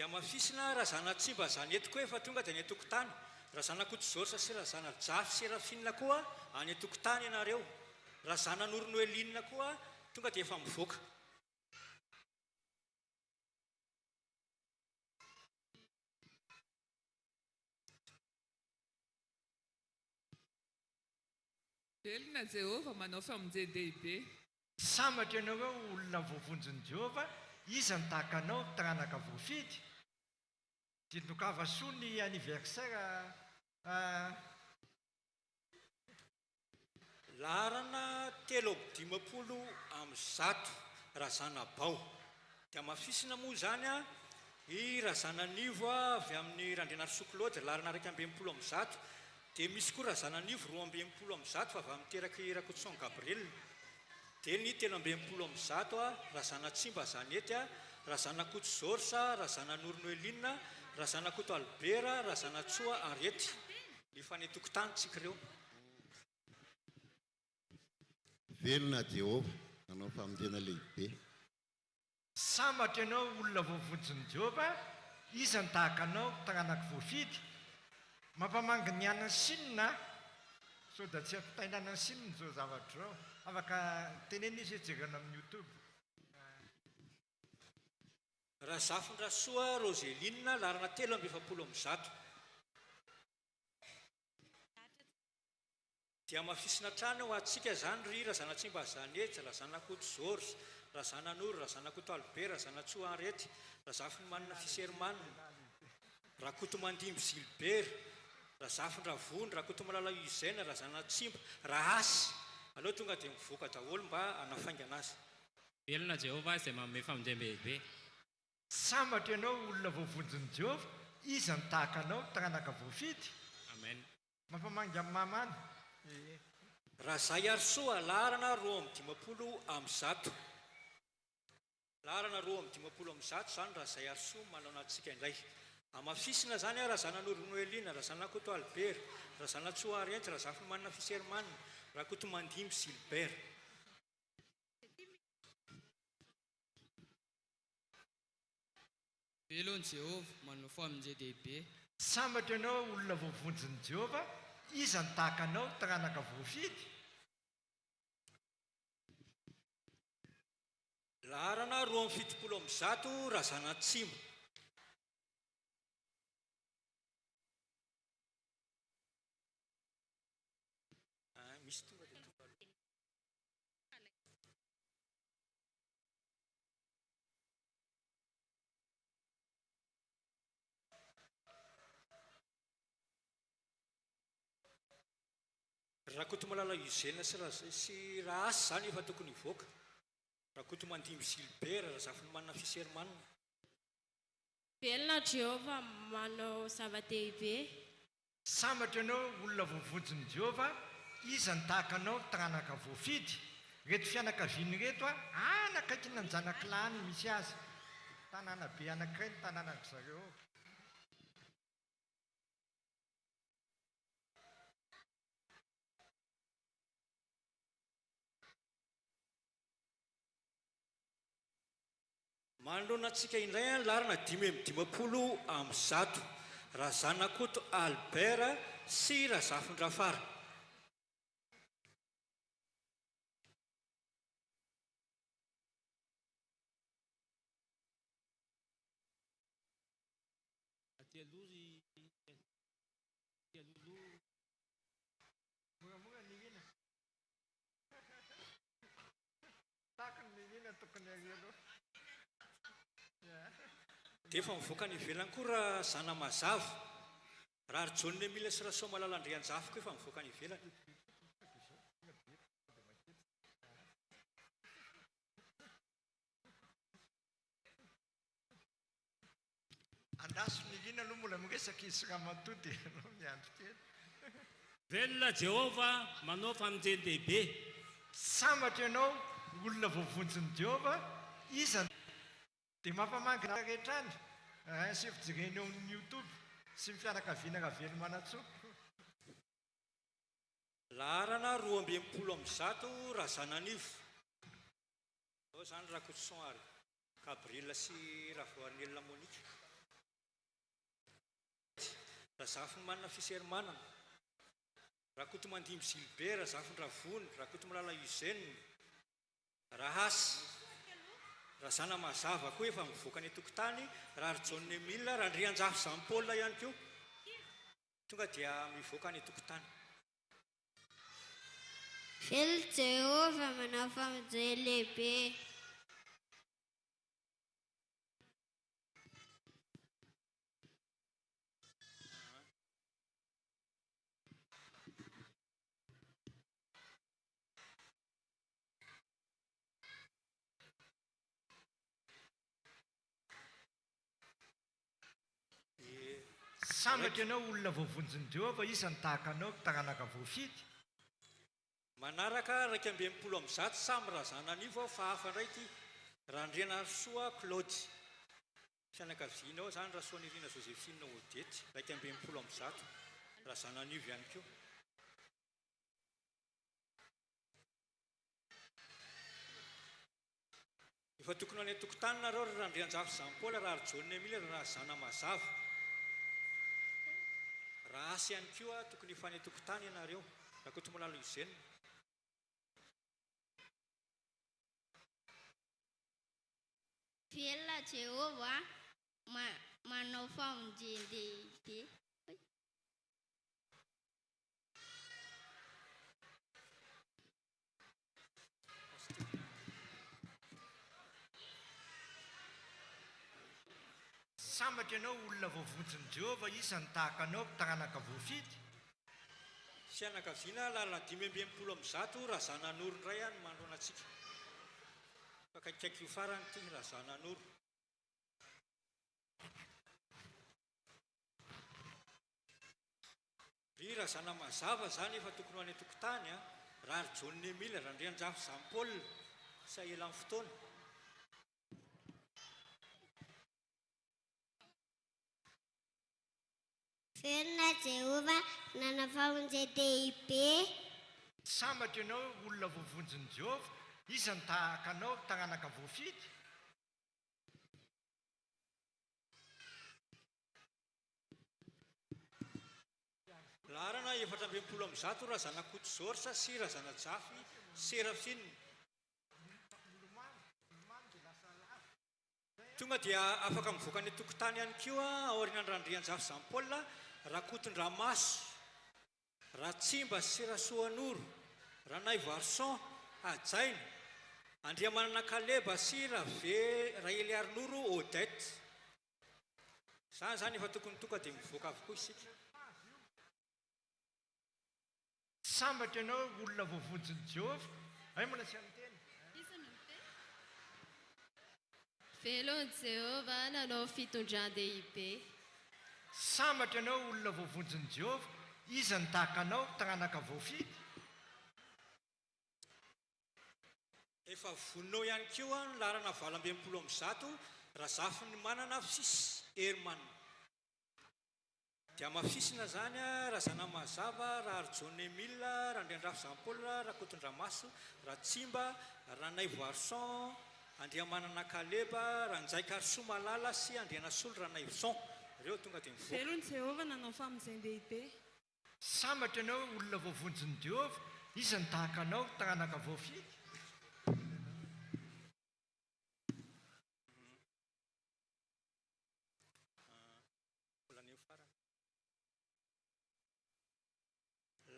Dia hamafisina Razanatsimba Zanety koa efa tonga dia any an-tokotany. Razanakoto Georges sy Razanajafy Seraphine koa any an-tokotany ianareo. Razananoro Noeline koa tonga dia efa mivoaka. Velona Jehovah manao famonjen-dehibe. Sambatra ianareo olona voavonjin'i Jehovah, iza no tahaka anao, taranaka voafidy? Dia tongava soa ny anniversaire a. Laharana 153, Razanabao. Dia hamafisina moa izany a, i Razananivo avy amin'i Randrianarisoa Claude, laharana 161. Dia misy koa Razananivo 162 fa avy amin'ny terak'i Rakotoson Gabriel. Dia ny 163 a, Razanatsimba Zanety a, Razanakoto Georges a, Razananoro Noeline, Razanakoto Albert, Razanatsoa Henriette. Efa any an-tokotany tsika ireo. Velona Jehovah, nanao famonjena lehibe. Sambatra ianao olona voavonjin'i Jehovah, iza no tahaka anao, taranaka voafidy? Mampamangy ny any Chine a! Sao dia tsy ampitaina any Chine izao zavatra izao. Afaka tenenina izy hoe jerena amin'ny youtube. Razafindrasoa Roseline, laharana 143. Dia hamafisina hatrany ho antsika izany ry Razanatsimbazahanetsy, Razanakoto Georges, Razananoro, Razanakoto Albert, Razanatsoa Henriette, Razafinimanana Fisherman, Rakotomandimby Gilbert, Razafindravony, Rakotomalala Eugène, Razanatsimba, Rahasy. Aleo tonga dia mivoaka daholo mba hanafaingana azy. Velona Jehovah izay manome famonjen-dehibe. Sambatra ianao olona voavonjin'i Jehovah, iza no tahaka anao, taranaka voafidy? Amen. Mampamangy an'i mama any ee. Razaiarisoa, laharana 152. Laharana 152 izany Razaiarisoa manao antsika indray. Hamafisina izany Razananoro Noeline, Razanakoto Albert, Razanatsoa Henriette, Razafimanana Fisherman, Rakotomandimby Gilbert. Velona Jehovah, manao famonjen-dehibe. Sambatra ianao olona voavonjin'i Jehovah, iza no tahaka anao, taranaka voafidy? Laharana 172 Razanatsimo. Misy tonga dia tonga aloha. Rakotomalala Eugène sy sy Rahasy izany efa tokony hivoaka. Rakotomandimby Gilbert, Razafinimanana Fisherman. Velona Jehovah manao zava-dehibe. Sambatra ianao olona voavonjin'i Jehovah, iza no tahaka anao, taranaka voafidy? Ireto fianakaviana ireto any akaikin'Anjanakilahy any misy azy. Tanàna be anankiray ny tanànan-dry zareo ao. Manoloana antsika indray ny laharana 155, Razanakoto Albert sy Razafindrafara. Aty aloha ry aty aloha. Moramora Nirina. Tahaka ny Nirina tokony ary aloha. Dia efa mivoaka any ivelany koa Razanamazava. Raharijaona Emile sy Rasoamalala Andrianjafy koa efa mivoaka any ivelany. Andraso Nirina aloha mbola miresaka izy sy ramatoa dia ianao miandry kely. Velona Jehovah manao famonjen-dehibe. Sambatra ianao olona voavonjin'i Jehovah, iza no. Dia mampamangy ny rehetra any eh, sy fijerena eo amin'ny youtube sy ny fianakaviana Ravelomanantsoa. Laharana 162 Razananivo. Izao izany Rakotoson ary Gabriel sy Ravoarinelina Monica. Razafimanana Fiserimanana, Rakotomandimby Gilbert, Razafindravony, Rakotomalala Eugène, Rahasy, Razanamazava koa efa mivoaka any an-tokotany, Raharijaona Emile, Randrianjafy Jean Paul ihany koa tonga dia mivoaka any an-tokotany. Velona Jehovah manao famonjena lehibe. Sambatra ianao olona voavonjin'i Jehovah, iza no tahaka anao, taranaka voafidy? Manaraka 161 samy Razananivo aho fa hafa indray ity, Randrianarisoa Claude. Fianakaviana ao izany Rasoanirina Josephine Odette, 161, Razananivo ihany koa. Efa tokony ho any an-tokotany nareo ry Randrianjafy Jean Paul, Raharijaona Emile, ry Razanamazava. Rahasy ihany koa tokony efa any an-tokotany ianareo. Rakotomalala Eugène. Velona Jehovah manao famonjen-dehibe. Sambatra ianao olona voavonjin'i Jehovah, iza no tahaka anao, taranaka voafidy? Fianakaviana lalana 165, Razananoro indray no manoloana antsika. Efa akaikikaiky ho farany ity, Razananoro. Ry Razanamazava zany efa tokony ho any an-tokotany a! Raharijaona Emile, Randrianjafy Jean Paul, tsy hahelan'ny fotoana. Velona Jehovah, nanao famonjen-dehibe. Sambatra ianao, olona voavonjin'i Jehovah, iza no tahaka anao, taranaka voafidy? Laharana 164, Razanakoto Georges sy Razanajafy Seraphine. Tonga dia afaka mivoaka ny tokotany ihany koa aorianan'i Randrianjafy Jean Paul, Rakotondramaso, Ratsimba sy Rasoanoro, Ranaivoarison, Hajaina, Andriamanana Kaleba sy Rave Raheliarinoro Odette. Izany izany efa tokony tonga dia mivoaka avokoa isika. Sambatra ianao olona voavonjin'i Jehovah. Hay mbola tsy niteny. Iza no niteny? Velona Jehovah nanao fitondran-dehibe. Sambatra ianao olona voavonjin'i Jehovah. Iza no tahaka anao, taranaka voafidy? Efa vonona eo ihany koa ny laharana 168, Razafinimanana Fils Herman. Dia hamafisina izany, Razanamahazava, Raharijaona Emile, Randriandrafy Jean Paul, Rakotondramaso, Ratsimba, Ranaivoarison, Andriamanana Kaleba, Ranjaikarisoa Malala sy Andrianasolo Ranaivoson. Ireo tonga dia mivoaka. Velona Jehovah nanao famonjen-dehibe. Sambatra ianao olona voavonjin'i Jehovah, iza no tahaka anao, taranaka voafidy?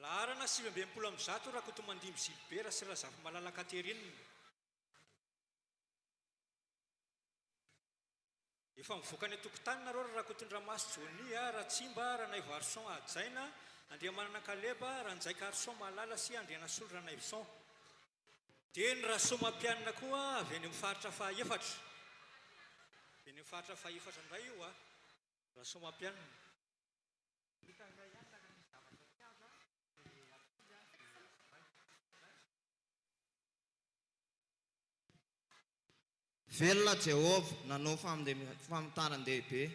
Laharana 169, Rakotomandimby Gilbert sy Razafimalala Catherine. Efa mivoaka any an-tokotany nareo ry Rakotondramaso Johnny a, Ratsimba, Ranaivoarison Hajaina, Andriamanana Kaleba, Ranjaikarison Malala sy Andrianasolo Ranaivoson. Dia ny Rasoamampianina koa avy any amin'ny faritra fahaefatra. Avy any amin'ny faritra fahaefatra indray io a, Rasoamampianina. Velona Jehovah, nanao famintaran-dehibe.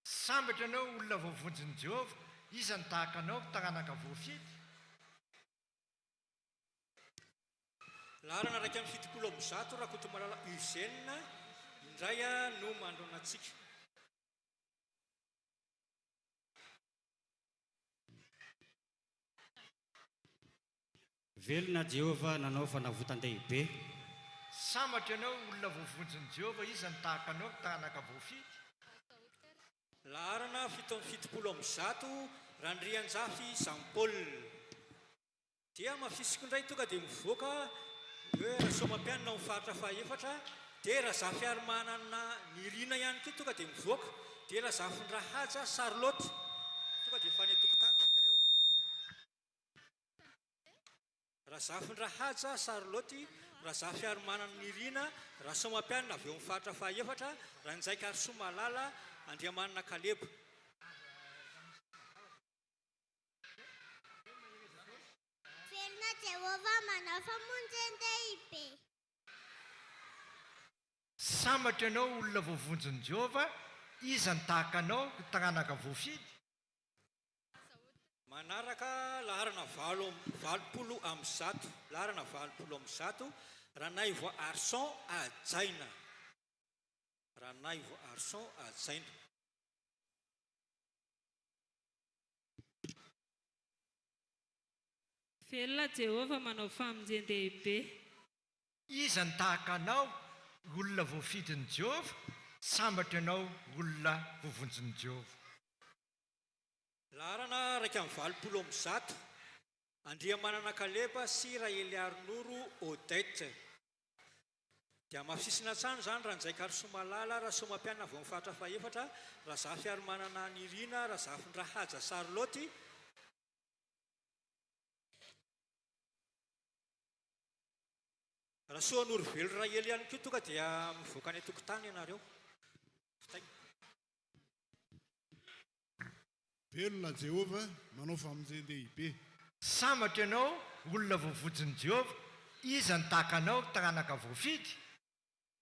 Sambatra ianao, olona voavonjin'i Jehovah, iza no tahaka anao, taranaka voafidy? Laharana 171, Rakotomalala Eugène indray no manoloana antsika. Velona Jehovah nanao fanavotan-dehibe. Sambatra ianao olona voavonjin'i Jehovah, iza no tahaka anao, ry taranaka voafidy? Laharana 177, Randrianjafy Jean Paul. Dia hamafisiko indray tonga dia mivoaka hoe Rasoamampianina ao amin'ny faritra fahaefatra, dia Razafiarimanana Nirina ihany koa tonga dia mivoaka, dia Razafindrahaja Charlotte tonga dia efa any an-tokotany tsika ireo. Razafindrahaja Charlotte, Razafiarimanana Nirina, Rasoamampianina avy eo amin'ny faritra fahaefatra, Ranjaikarisoa Andriamanina Kaleba. Velona Jehovah manao famonjen-dehibe. Sambatra ianao olona voavonjin'i Jehovah, iza no tahaka anao, ry taranaka voafidy? Manaraka laharana 188, laharana 180, Ranaivo Arson Hajaina. Ranaivo Arson Hajaina. Velona Jehovah manao famonjen-dehibe. Iza no tahaka anao, ry olona voafidin'i Jehovah? Sambatra ianao, ry olona voavonjin'i Jehovah. Laharana 181, Andriamanana Kaleba sy Raheliarinoro Odette. Dia hamafisina hatrany izany Ranjaikarisoamalala, Rasoamampianina avy ao amin'ny faritra fahefatra, Razafiarimanana Nirina, Razafindrahaja Charlotte, Rasoanorovelo Rahely ihany koa tonga dia mivoaka any an-tokotany ianareo. Vitaina. Velona Jehovah, manao famonjen-dehibe. Sambatra ianao, olona voavonjin'i Jehovah. Iza no tahaka anao, ry taranaka voafidy?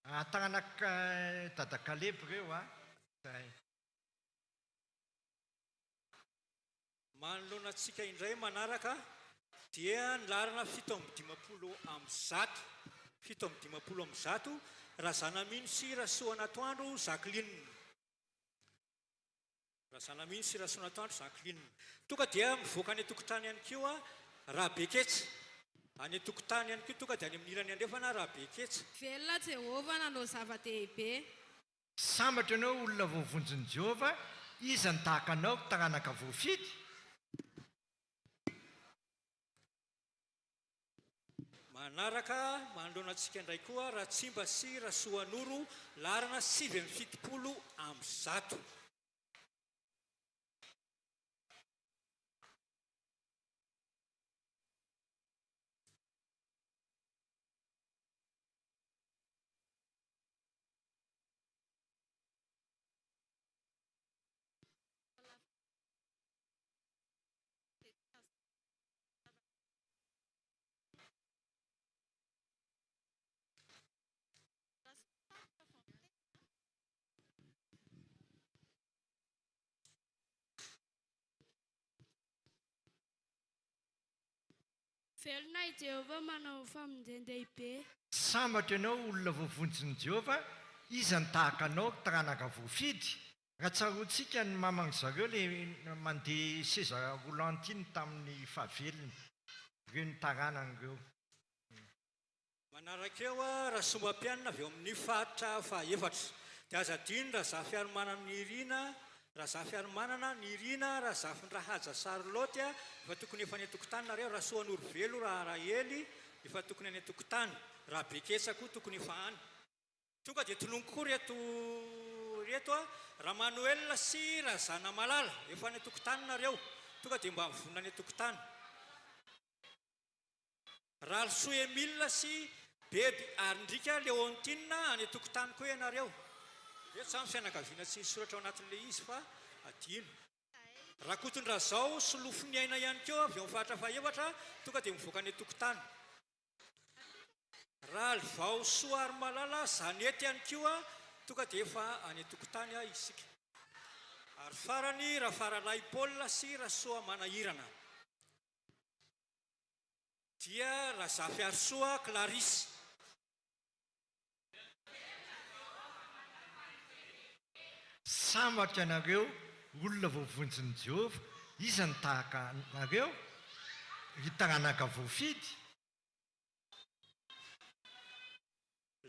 Taranak'i Dada Kaleba ireo a! Zay. Manoloana antsika indray manaraka dia ny laharana 157, 157, Razanamino sy Rasoanatoandro Jacqueline. Razanamino sy Rasoanatoandro Jacqueline. Tonga dia mivoaka any an-tokotany ihany koa Rabeketsa. Any an-tokotany ihany koa tonga dia any amin'ny ilany andrefana Rabeketsa. Velona Jehovah nanao zava-dehibe. Sambatra ianao olona voavonjin'i Jehovah, iza no tahaka anao, ry taranaka voafidy? Manaraka manoloana antsika indray koa Ratsimba sy Rasoanoro, laharana 179. Velona i Jehovah manao famonjen-dehibe. Sambatra ianao, olona voavonjin'i Jehovah, iza no tahaka anao, ry taranaka voafidy? Raha tsaroantsika ny maman zareo le mandeha seza roulant iny tamin'ny fahavelony, ireo ny taranany ireo. Manaraka eo Rasoampianina avy eo amin'ny faritra fahaefatra. Dia aza adino Razafiarimanana Nirina, Razafiarimanana Nirina, Razafindrahaja Charlotte, efa tokony efa any an-tokotany nareo, Rasoanorovelo Raharaely, efa tokony any an-tokotany, Rabeketsa koa tokony efa any. Tonga dia tononiko koa reto reto a, Ramanoel sy Razanamalala, efa any an-tokotany nareo, tonga dia mba mivonona any an-tokotany. Ralisoa Emile sy Beby Arindrika Léontine any an-tokotany koa ianareo. Ireto izany fianakaviana tsy nisoratra ao anatin'ilay izy fa adino. Rakotondrazao Solofoniaina ihany koa avy ao amin'ny faritra fahefatra, tonga dia mivoaka any an-tokotany. Ralivao Soarimalala Zanety ihany koa tonga dia efa any an-tokotany isika. Ary farany Rafaralahy Paul sy Rasoamanahirana. Dia Razafiarisoa Clarisse. Sambatra ianareo olona voavonjin'i Jehovah, iza no tahaka anareo, ry taranaka voafidy?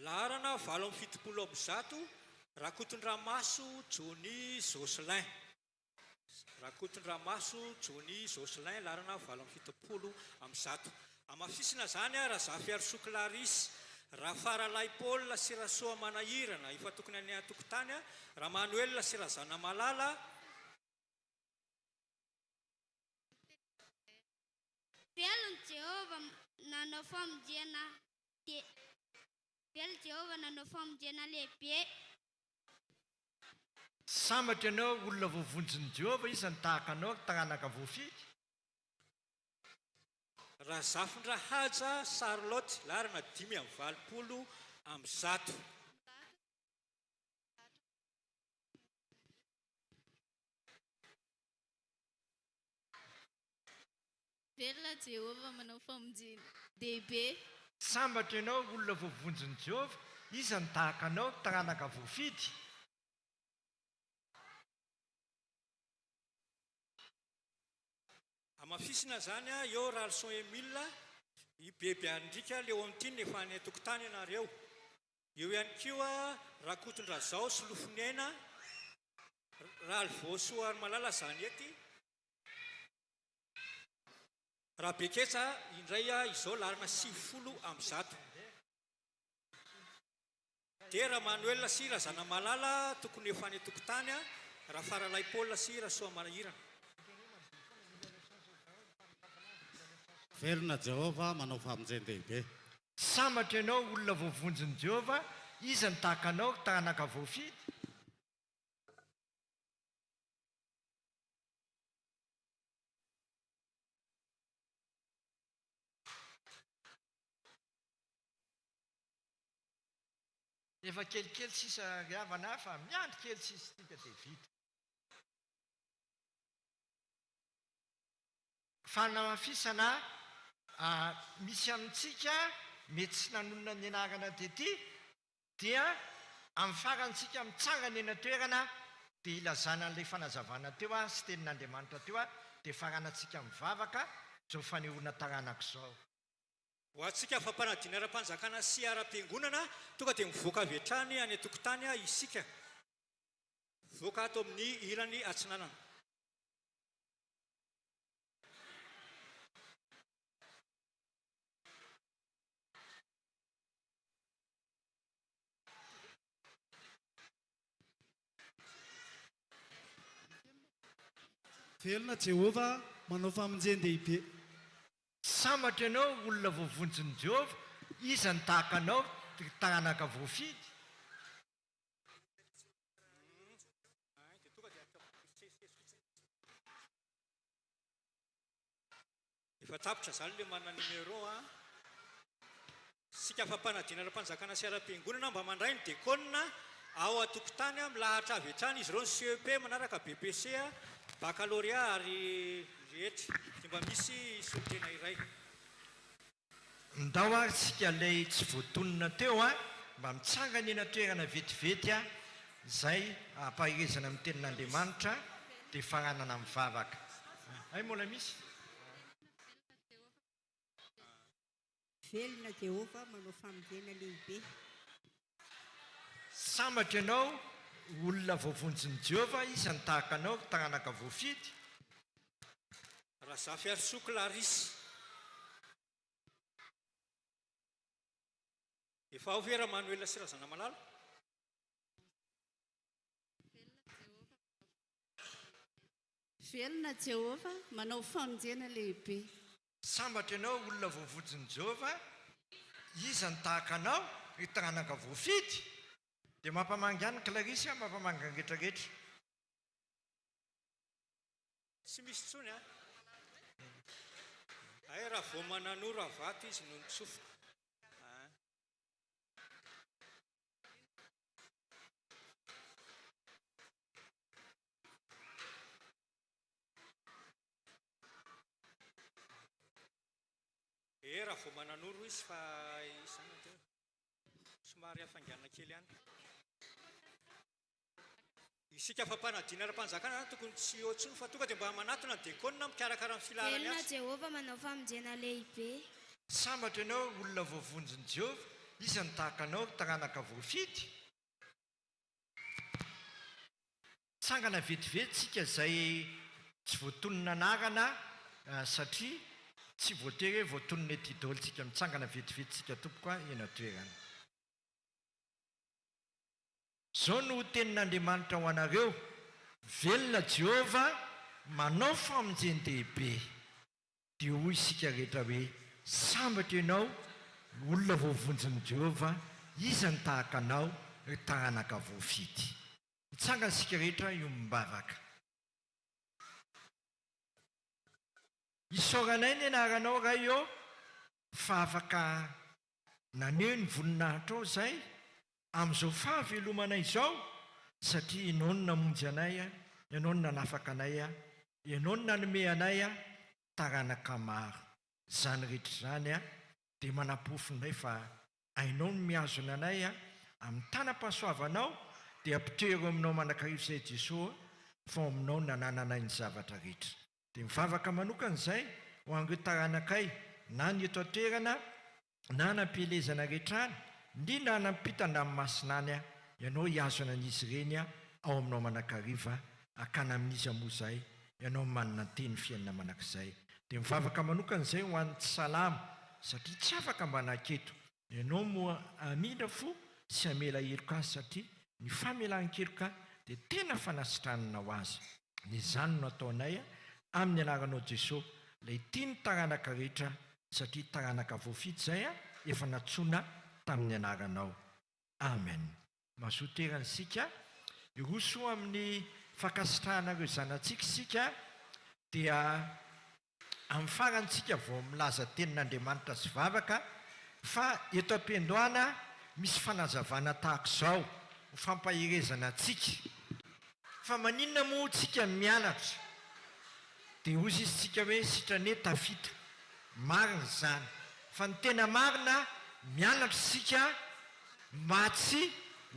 Laharana 178, Rakotondramaso Johnny Jocelyn. Rakotondramaso Johnny Jocelyn, laharana 178. Hamafisina izany, Razafiarisoa Clarisse, Rafaralahy Paul sy Rasoamanahirana, efa tokony any an-tokotany, Ramanoelina sy Razanamalala, Velona Jehovah nanao famonjena de Velona Jehovah nanao famonjena lehibe. Sambatra ianao, olona voavonjin'i Jehovah, iza no tahaka anao, ry taranaka voafidy? Razafindrahaja Charlotte, laharana 185. Velona Jehovah manao famonjena dehibe. Sambatra ianao, olona voavonjin'i Jehovah, iza no tahaka anao, ry taranaka voafidy? Hamafisina izany eo Ralison Emile, i Beby Andrika Léontine efa any an-tokotany ianareo. Eo ihany koa Rakotondrazao Solofoniaina, Ralivoasoarimalala Zanety, Rabeketsa indray izao laharana 190. Dia Ramanoelina sy Razanamalala tokony efa any an-tokotany, Rafaralahy Paul sy Rasoamanahirana. Velona Jehovah manao famonjen-dehibe. Sambatra ianao, olona voavonjin'i Jehovah, iza no tahaka anao, ry taranaka voafidy? Efa kelikely sisa ry havana a, fa miandry kely sisa isika dia vita. Fanamafisana a, misy amintsika mety tsy nanonona ny anarana tety dia amin'ny farany isika mitsangana eny an-toerana dia ilazana an'ilay fanazavana teo a sy tenin'Andriamanitra teo a dia faranantsika mivavaka izao fanehoana taranaka izao. Ho antsika fampanadina ara-panjakana sy ara-piangonana, tonga dia mivoaka avy hatrany any an-tokotany isika. Mivoaka ato amin'ny ilany atsinanana. Velona Jehovah manao famonjen-dehibe. Sambatra ianao, olona voavonjin'i Jehovah, iza no tahaka anao, ry taranaka voafidy? Efa tapitra zany le manana numéro a. Sika fampanadina ara-panjakana sy ara-piangonana mba mandray ny dekona ao an-tokotany milahatra avy hatrany izy ireo ny CEP manaraka BEPC, Baccalauréat ary rehetra dia mba misy solontena iray. Ndao ary tsika lay tsy voatonona teo a, mba mitsangana eny an-toerana vetivety a, zay ampaherezana amin'ny tenin'Andriamanitra dia faranana mivavaka. Hay mbola misy? Velona Jehovah manao famonjena lehibe. Sambatra ianao, olona voavonjin'i Jehovah, iza no tahaka anao, ry taranaka voafidy? Razafiarisoa Clarisse. Efa ao ve Ramanoelina sy Razanamalala? Velona Jehovah, manao famonjena lehibe. Sambatra ianao, olona voavonjin'i Jehovah, iza no tahaka anao, ry taranaka voafidy? Dia mampamangy an'i Clarisse aho, mampamangy ny rehetrarehetra. Tsy misy intsony an! Hay raha vao mananoro avato izy no nitsofoka an! Eh raha vao mananoro izy fa izany dia somary hafainganina kely ihany. Isika fampanadina ara-panjakana zany tokony tsy eo intsony fa tonga dia mba manatona ny dekona mikarakara ny filaharany Velona azy. Jehovah manao famonjena lehibe. Sambatra ianao, olona voavonjin'i Jehovah, Iza no tahaka anao, ry taranaka voafidy? Tsangana vetivety tsika izay tsy voatonona anarana satria tsy voatery hoe voatonona ety daholo tsika. Mitsangana vetivety tsika tompoko a, eny an-toerana. Izao no tenin'Andriamanitra ho anareo, Velona Jehovah, manao famonjen-dehibe. Dia hoy isika rehetra hoe, Sambatra ianao, olona voavonjin'i Jehovah, iza no tahaka anao, ry taranaka voafidy? Mitsangana isika rehetra hiombom-bavaka. Isaoranay ny anaranao, Ray ô, fa afaka naneho ny voninahitrao izay amin'izao fahavelomanay izao, satria Ianao no namonjy anay, Ianao no nanafaka anay, Ianao no nanome anay taranaka maro. Izany rehetra izany dia manaporofo indray fa Hainao ny mihazona anay amin'ny tanam-pahasoavanao, dia ampitoero aminao mandrakariva izay Jesoa fa ao aminao no nanananay ny zavatra rehetra. Dia mivavaka manokana izay ho an'ireo taranakay na ny eto an-toerana na any am-pielezana rehetra any, indrindra any ampitan-dranomasina any, Ianao hihazona an'izy ireny ao aminao mandrakariva, hakana amin'iza moa izay Ianao manana teny fiainana mandrakizay. Dia mivavaka manokana izay ho an'ny tsy salama satria tsy afaka mba naketo. Ianao moa hamindra fo sy hamela heloka azy satria ny famelan-keloka dia tena fanasitranana ho azy. Dia izany no ataonay amin'ny anaranao Jeso ilay tia ny taranaka rehetra satria taranaka voafidy izay efa nantsoina tamin'ny anaranao. Amen. Mazoto erany isika. Hiroso amin'ny fankasitrahana ireo zanatsika isika dia amin'ny farany isika vao milaza tenin'Andriamanitra sy vavaka fa eto am-piandohana misy fanazavana tahaka izao ho fampaherezana antsika. Fa maninona moa tsika mianatra? Dia hozy izy tsika hoe sitrane tafita. Marina izany. Fa ny tena marina mianatra isika mba tsy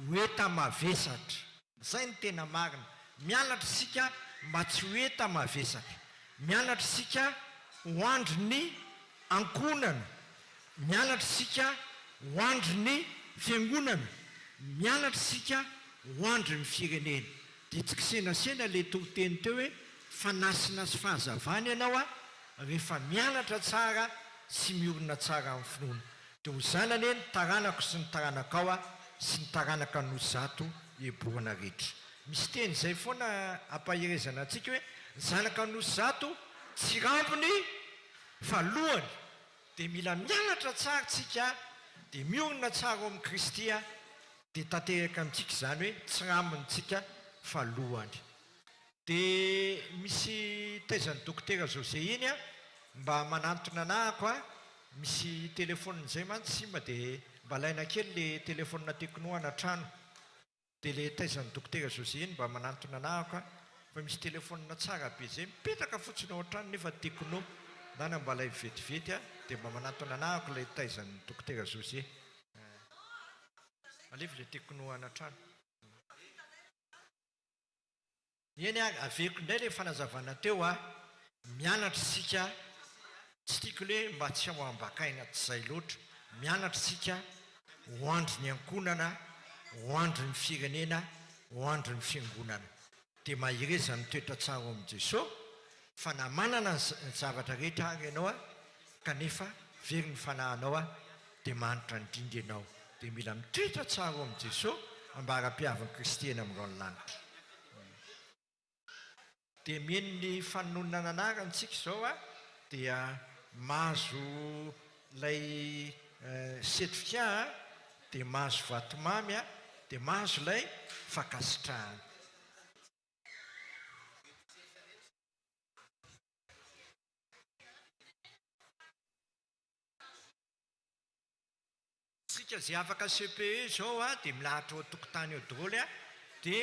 ho enta-mavesatra. Izay no tena marina. Mianatra isika mba tsy ho enta-mavesatra. Mianatra isika ho andrin'ny ankohonana. Mianatra isika ho andrin'ny fiangonana. Mianatra isika ho andrin'ny firenena. Dia tsy kisendrasendra ilay toriteny teo hoe fanasina sy fahazavana ianao a, rehefa mianatra tsara sy miorina tsara amin'ny finoana. Dia ho izany anie ny taranako sy ny taranakao a, sy ny taranaka Anosizato Eborona rehetra. Misy teny izay foana ampaherezana antsika hoe ny zanaka Anosizato tsy rambony fa lohany. Dia mila mianatra tsara tsika dia miorina tsara ao amin'i Kristy dia tanteraka amintsika izany hoe tsy rambony tsika fa lohany. Dia misy taizan'i Dokotera José iny a, mba manantona anahako a, misy telephone izay mantsy simba dia mba alaina kely le telephone Tecno any an-trano. Dia le taizan'i Dokotera José iny mba manantona anahako a, fa misy telephone tsara be izay mipetraka fotsiny ao an-trano nefa Tecno, ndana mba alaivo vetivety a, dia mba manantona anahako ilay taizan'i Dokotera José. Alevo le Tecno any an-trano. Eny ary, averiko indray ilay fanazavana teo a, mianatra isika, tsy tiako ilay hoe mba tsy ho ambakaina tsy izay loatra, mianatra isika ho andry ny ankohonana, ho andry ny firenena, ho andry ny fiangonana. Dia mahereza ny toetra tsara ao amin'i Jesoa, fa na manana ny zavatra rehetra ary ianao a, kanefa very ny fanahinao a, dia mahantra indrindra ianao. Dia mila mitoetra tsara ao amin'i Jesoa ambara-piavin'i Kristy eny amin'ny rahon'ny lanitra. Dia mino ny fanononana anarana isika izao a, dia mahazo ilay certificat a, dia mahazo vatomamy a, dia mahazo ilay fankasitrahana. Tsika ze afaka CPE zao a de milahatra ao antokotany eo daholo a de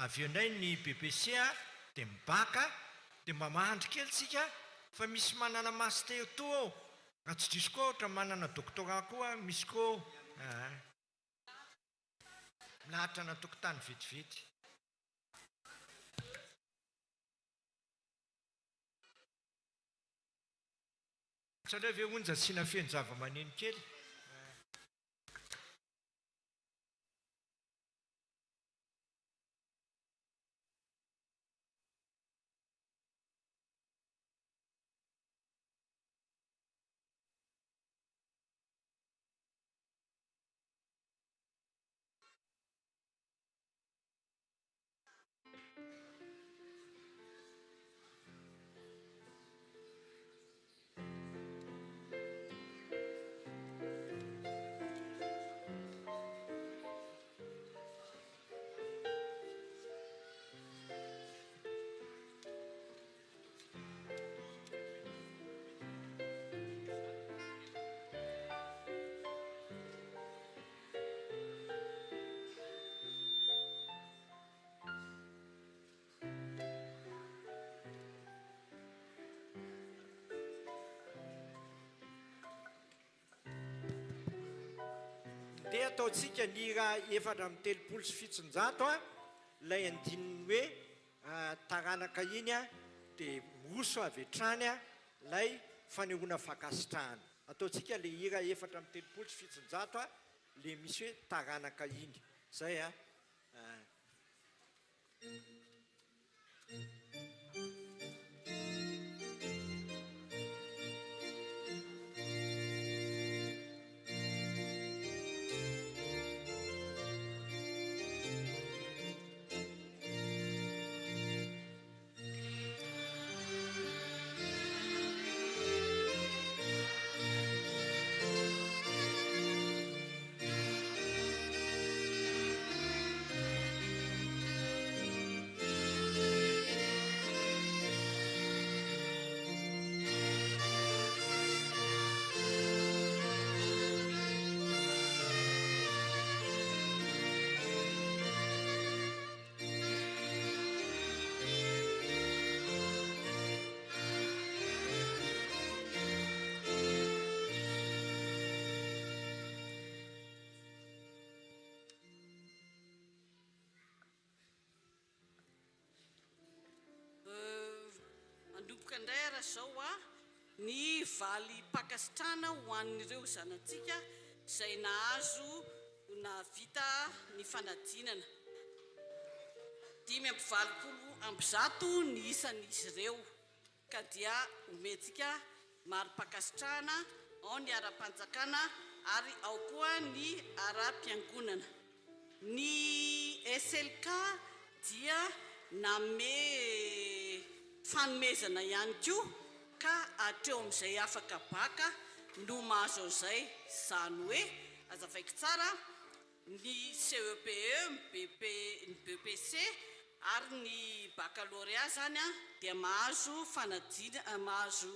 avy eo indray ny BPC a de mibaka de mba mahandry kely tsika fa misy manana master toa ao raha tsy diso koa ohatra manana doctorat koa misy koa ao aa. Milahatra any antokotany vetivety. Tsy aleo ve onja asiana feno zavamaneno kely? Andeha ataontsika ny hira 734 a, ilay andininy hoe taranaka iny a, dia miroso avy hatrany ilay fanehoana fankasitrahana. Ataontsika ilay hira 734 a, ilay misy hoe taranaka iny. Izay a. Hanomboka indray ara izao ny valim-pankasitrahana ho an'ireo zanatsika izay nahazo nahavita ny fanadinana. 185 ny isan'izy ireo ka dia omentsika mari-pankasitrahana, ao ny ara-panjakana ary ao koa ny ara-piangonana. Ny SLK dia nanome fanomezana ihany koa ka hatreo amin'izay afaka baka no mahazo an'izay, izany hoe, azavaiko tsara, ny CEPE, ny BP, ny BEPC ary ny Baccalauréat izany dia mahazo fanadinana, mahazo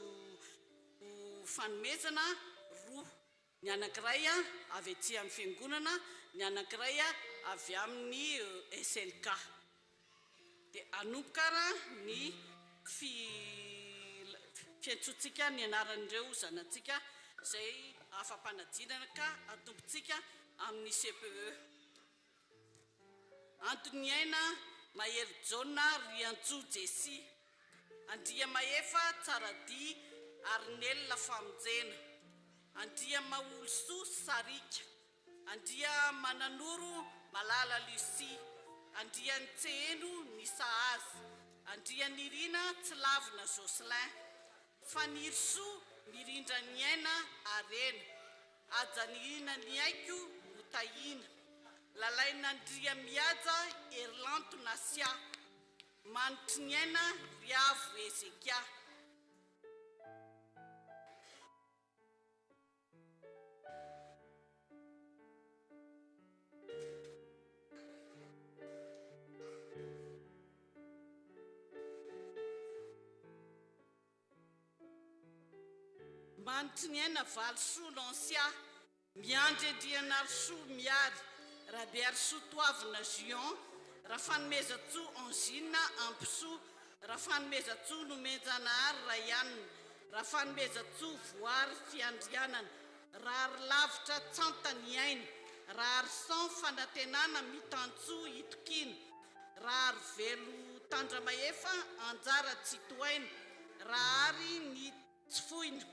fanomezana roa, ny anankiray avy aty amin'ny fiangonana, ny anankiray avy amin'ny SLK. Dia hanomboka ara ny fiantsoantsika ny anaran'ireo zanatsika izay afa-panadinana ka atombotsika amin'ny CPE. Antoniaina Maherijaona Riantsoa Jessie, Andriamahefa Tsaradia Arnel Famonjena, Andriamaholisoa Sarika. Andriamananoro Malala Lucie, Andrianitseheno ny sahaza, Andrianirina Tsilavina Jocelyn, Fanirisoa Mirindra Niaina Harena, Hajanirina Niaiko Notahiana, Lalainandriamihaja Herilanto Nasia, Manitriniaina Riavo Hezekia. Manitriniaina Valisoa Lancia, Miandry Andrianarisoa Miary, Rabearisoa Toavina Juan, Rafanomezantsoa Angine Ampisoa, Rafanomezantsoa Nomenjanahary Rayanne, Rafanomezantsoa Voary Fiandrianana, Raharilavitra Tsanta Ny Aina, Raharison Fanantenana Mitantsoa Itokiana, Raharivelo Tandramahefa Anjara Tsitohaina, Rahary Ny Tsy Foina.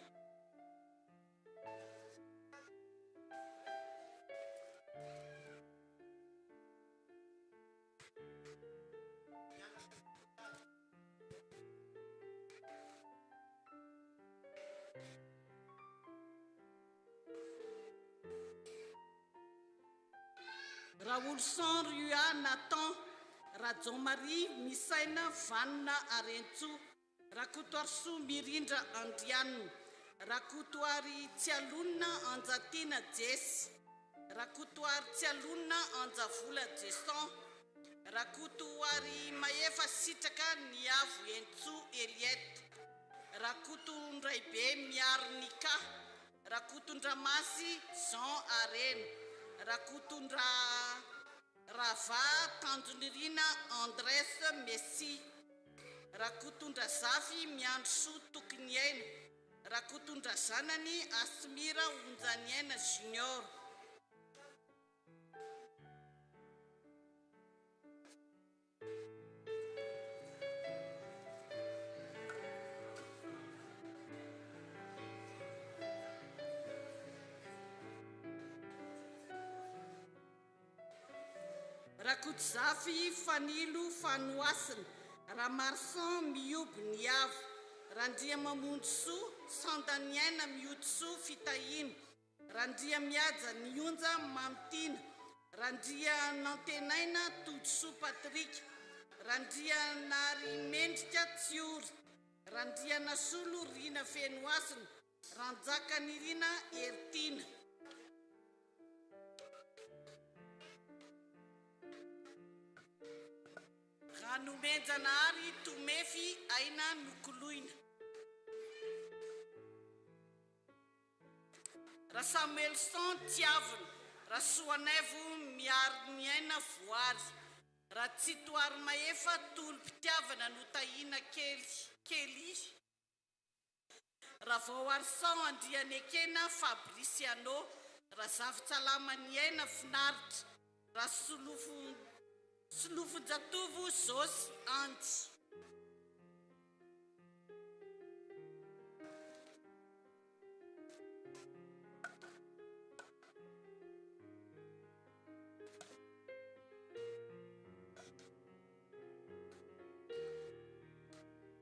Raoloson Rua Nathan, Rajaomaria Misaina Vanona Arentsoa, Rakotoarisoa Mirindra Andrianina, Rakotoary Tsialonina Anjatiana Jessy, Rakotoary Tsialonina Anjavola Jason, Rakotoary Mahefa Sitraka Niavo Entsoa Eliette, Rakotondraibe Miaro Nika, Rakotondramasy Jean Harena, Rakotondra Rava Tanjonirina Andrés Messi, Rakotondrazafy Miandrisoa Tokiniaina, Rakotondrazanany Asmira Onjaniaina Junior. Rakotozafy Fanilo Fanohasina, Ramarson Mihoby Niavo, Randriamamonjisoa Sandaniaina Miotisoa Fitahiana, Randriamihaja Nionja Mamitiana, Randrianantenaina Todisoa Patrick, Randrianarimendrika Tsiory, Randrianasolo Rina Fenohasina, Ranjakanirina Heritiana. Ranomenjanahary Tomefy Aina Nokoloina. Rasamuelson Tiavina, Rasoanaivo Miariniaina Voary, Ratsitoharimahefa Tolom-pitiavana Notahiana Kely Kelly, Ravaoarison Andrianekena Fabriciano, Razafintsalamaniaina Finaritra, Rasolofo Solofonjatovo Josy Andy.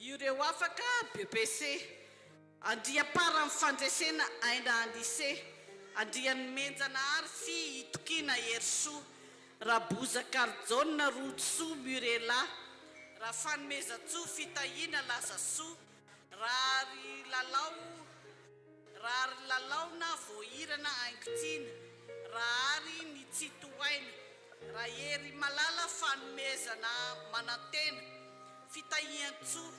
Ireo afaka BPC. Andriamparan'ny fandresena Aina Anise. Andrianomenjanahary Fy Itokiana Herisoa. Rabozakarijaona Rojosoa Murella. Rafanomezantsoa Fitahiana Lazasoa. Raharilalao Raharilalaona Voahirana Haingotiana Rahary ny Tsitohaina Raherimalala Fanomezana Manantena Fitahiantsoa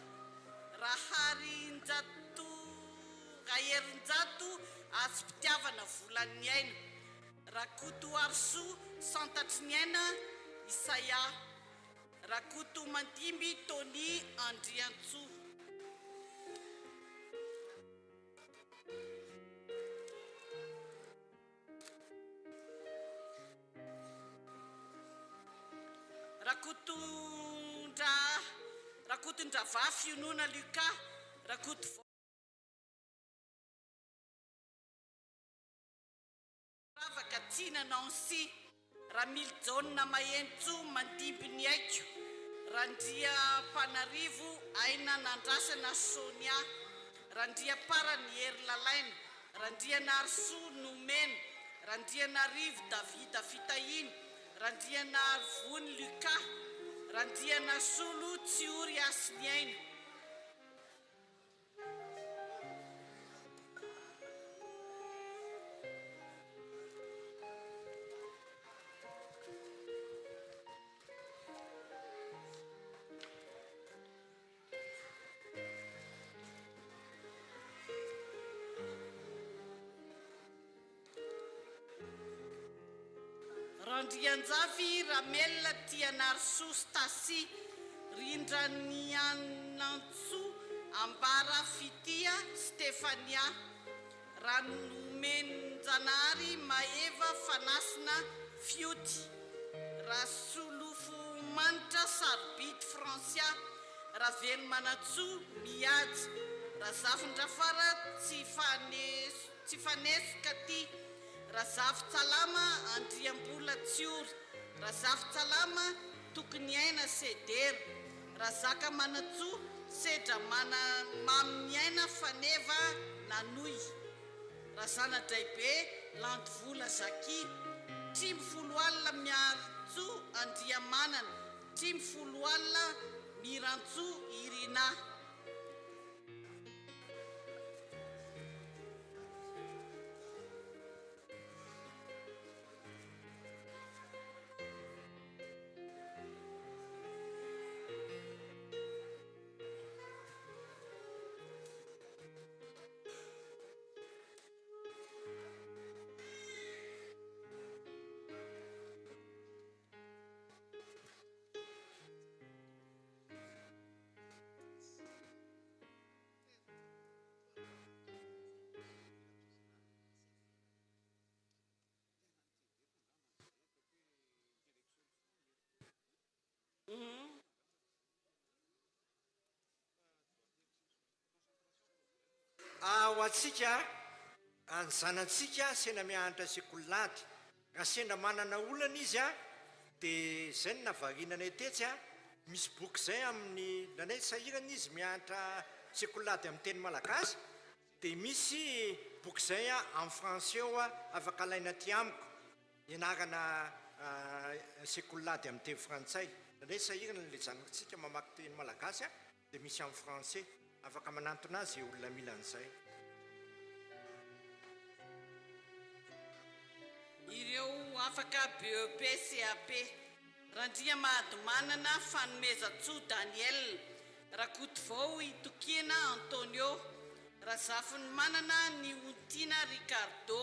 Raharinjato Raherinjato Hasim-pitiavana Volan'ny aina Rakotoarisoa Santatriniaina Isaia Rakotomandimby Tony Andriantsoa. Rakotondra Rakotondravafy Fionona Lucas Rakotovao. Ravaka Tiana Nancy, Ramilijaona Mahenintsoa Mandimby ny aiko, Randriampanarivo Aina Nandrasana Sonia, Randriamparany Hery Lalaina, Randrianarisoa Nomena, Randrianarivo Davida Fitahiana, Randrianarivony Lucas, Randrianasolo Tsiory Hasiniaina. Randrianjafy Ramel Tianarisoa Stacy Rindranianantsoa Ambara Fitia Stephania Ranomenjanahary Maeva Fanasina Fioty Rasolofomanitra Sarobidy Francia Ravelomanantsoa Mihaja Razafindrafara Tsifanesoka Tia Razafintsalama Andriambola Tsiory Razafintsalama Tokiniaina Sedera Razakamanantsoa Sedra Maminiaina Faneva Nanohy Razanadraibe Landivola Jacquis Trimo Foloalina Miarintsoa Andriamanana Trimo Foloalina Mirantsoa Irina. Ho antsika, ny zanantsika sendra mianatra sekoly lahady, raha sendra manana olana izy. Dia izay no nahavariana anay tetsy a! Misy boky izay amin'ny, indraindray sahirana izy mianatra sekoly lahady amin'ny teny malagasy, dia misy boky izay amin'ny français ao afaka alaina aty amiko, ianarana sekoly lahady amin'ny teny frantsay. Indraindray sahirana ilay zanatsika mamaky teny malagasy dia misy amin'ny français. Afaka manantona azy izay olona mila an'izay. Ireo afaka BEP, CAP. Randriamahadomanana Fanomezantsoa Daniel, Rakotovao Itokiana Antonio, Razafinimanana Nihontiana Ricardo.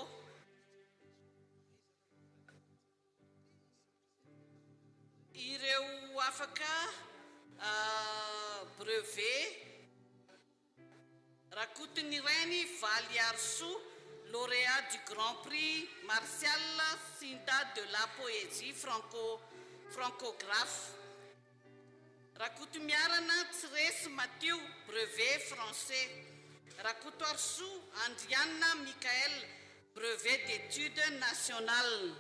Ireo afaka brevet. Rakotonirainy Valiarisoa, lauréat du Grand Prix Martial Sinda de la Poésie Franco Francographe. Rakotomiarana Tsiresy Matio, brevet français. Rakotoarisoa Andrianina Michaël, brevet d'études nationales.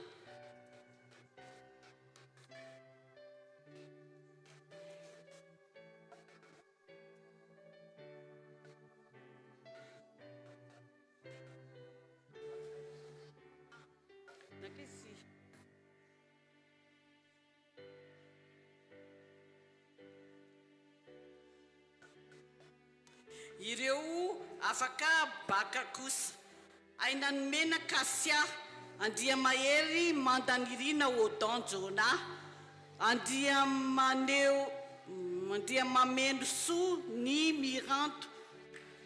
Ireo afaka baka kosa. Ainanomena Cassia, Andriamahery Mandanirina Odon Jonah, Andriamaneo Andriamamenosoa Ny Miranto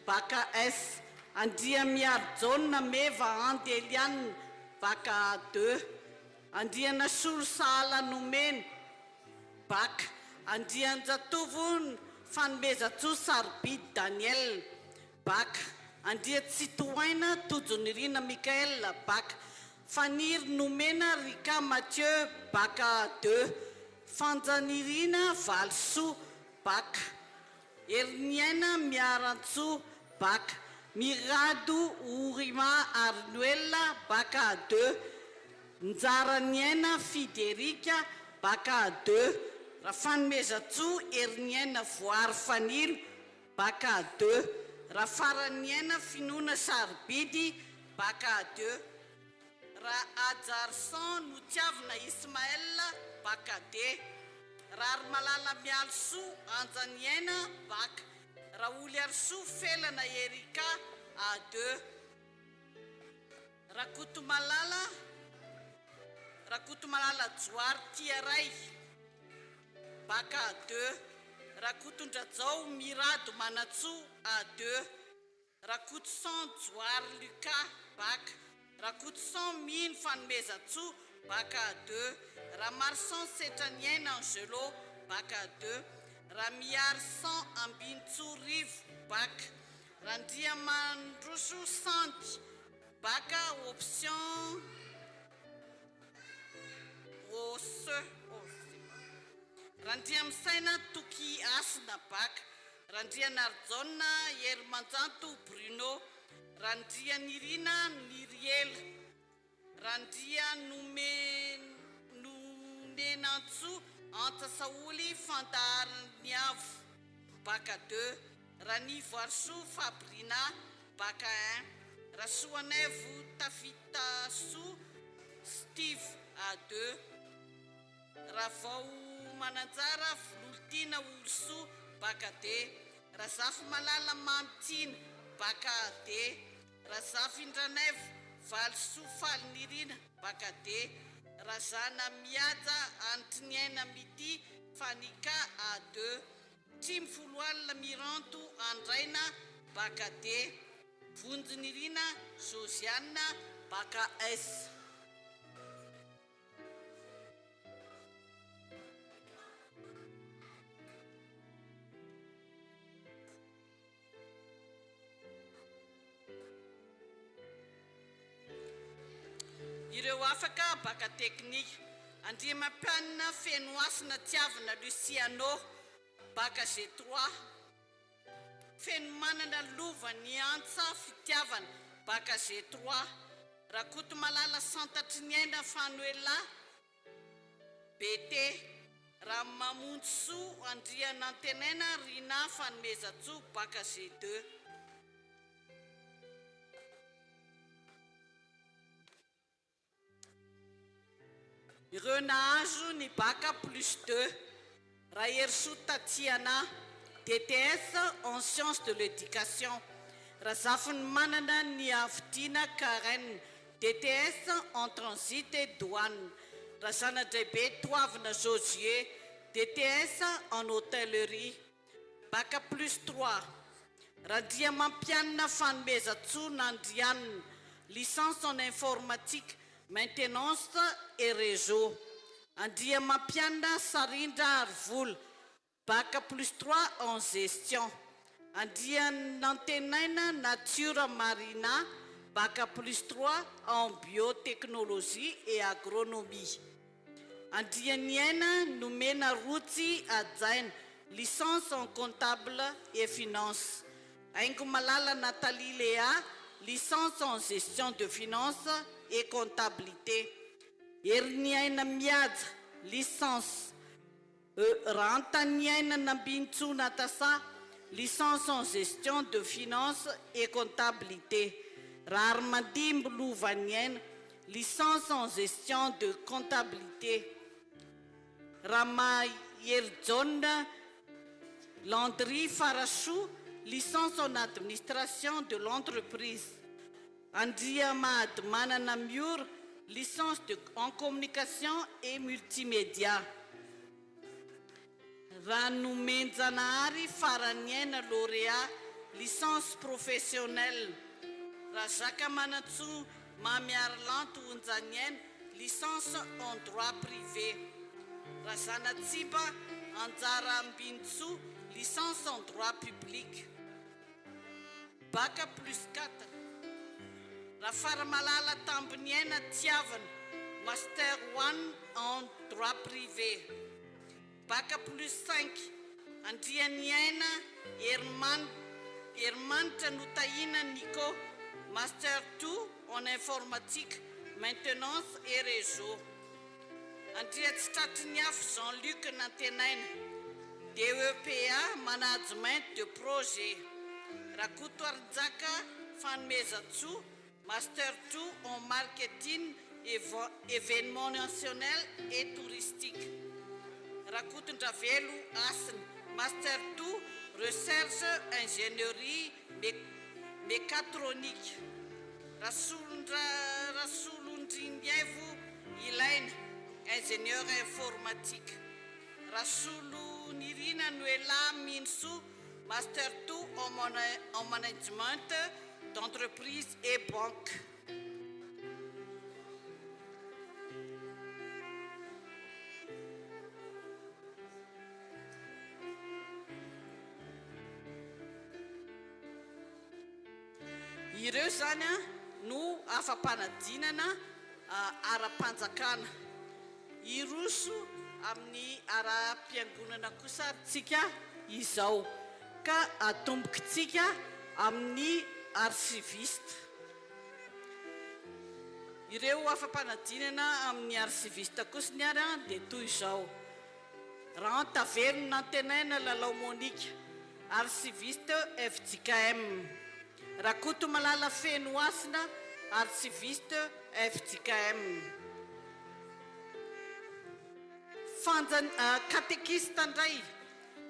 Baka S, Andriamiharijaona Meva Andy Eliane Baka A deux, Andrianasolo Sahala Nomena Baka, Andrianjatovo Fanomezantsoa Sarobidy Daniel Baka, Andriatsitohaina Tojonirina Michael, Baka, Faniry Nomena Rika Mathieu, Baka deux, Fanjanirina Valisoa, Baka, Heriniaina Miarantsoa, Baka, Mirado Orima Arinoel, Baka deux, Njaraniaina Fidy Eric, Baka deux, Rafanomezantsoa Heriniaina Voary Fanilo, Bac A deux, Rafaraniaina Finoana Sarobidy, Bac A deux, Rahajarison Notiavina Ismaël, Bac A D, Raharimalala Mialisoa Anjaniaina, Bac, Raholiarisoa Felana Ericka, A deux, Rakotomalala Rakotomalala Johary Tiaray, Bac A deux, Rakotondrajao Mirado Manantsoa A deux, Rakotoson Johary Lucas, Bac, Rakotoson Mino Fanomezantsoa, Bac A deux, Ramarson Setraniaina Angelo, Bac A deux, Ramiarison Ambinintsoa Rivo, Bac, Randriamandroso Sandy, Bac option Ose, oh je sais pas. Randriamisaina Toky Hasina, Bac, Randrianarijaona Herimanjanto Bruno, Randrianirina Niriela, Randrianomenonenantsoa Antsa Saholy Fandaharaniavo, Bac deux, Ranivoarisoa Fabrina, Bac un, Rasoanaivo Tafitasoa Steve, A deux, Ravaomananjara Vololitiana Holisoa, Bac deux, Razafimalala Mamitiana, Bac A deux, Razafindranaivo Valisoa Falinirina, Bac D, Razanamihaja Hanitriniaina Mity Fanica, A deux, Trimo Foloalina Miranto Andraina, Bac D, Vonjinirina Josiane, Bac S. Ireo afaka baka teknika. Andriamampianina Fenohasina Tiavina Luciano, baka G trois. Fenomanana Lova Niantsa Fitiavana, baka G trois. Rakotomalala Santatriniaina Fanoela. BT, Ramamonjisoa Andrianantenaina Rinah Fanomezantsoa, Bac G deux. Ireo nahazo ny Bac plus deux, Raherisoa Tatiana, DTS en sciences de l'éducation, Razafinimanana Niavotiana Karen, DTS en transit et douane, Razanadraibe Toavina Josué, DTS en hôtellerie. Bac plus trois, Randriamampianina Fanomezantsoa Nandrianina, licence en informatique, maintenance et réseau, Andriamampianina Sarindra Harivola, Bac plus trois en gestion, Andrianantenaina Natiora Marina, Bac plus trois en biotechnologie et agronomie. Andrianiaina Nomena Rotsy Hajaina, licence en comptable et finance. Haingomalala Nathalie Léa, licence en gestion de finance et comptabilité. Heriniaina Mihaja, licence. Rantaniaina Nambinintsoa Natasa, licence en gestion de finance et comptabilité. Raharimandimby Lovaniaina, licence en gestion de comptabilité. Ramaherijaona Landry Farasoa, licence en administration de l'entreprise. Andriamahadimanana Miora, licence de en communication et multimédia. Ranomenjanahary Faraniaina Lauréat, licence professionnelle. Razakamanantsoa Mamiarilanto Onjaniaina, licence en droit privé. Razanatsiba Anjara Ambinintsoa, licence en droit public. Bac plus quatre. Rafaramalala Tambiniaina Tiavana, Master one en droit privé. Bac plus cinq. Andrianiaina Heriman Herimanitra Notahina Nico, Master two en informatique, maintenance et réseau. Andriatsitratrinihafo Jean Luc Nantenaina, DEPA Management de projet. Rakotoarinjaka Fanomezantsoa, Master two en marketing événementiel et touristique. Rakotondravelo Hasina, Master two recherche ingénierie mécatronique. Rasolondriniaivo Ilaina, ingénieur informatique. Rasolonirina Noelah Minosoa, Master two en management d'entreprise et banque. Ireo izany no afa-panadinana ara-panjakana. Hiroso amin'ny ara-piangonana kosa ary tsika izao, ka atombokitsika amin'ny archiviste. Ireo afa-panadinana amin'ny archiviste kosiny ary dia toy izao, Rantavelo Nantenaina Lalao Monica, archiviste fjkm, Rakotomalala Fenohasina, archiviste fjkm. Fanja, katekista indray,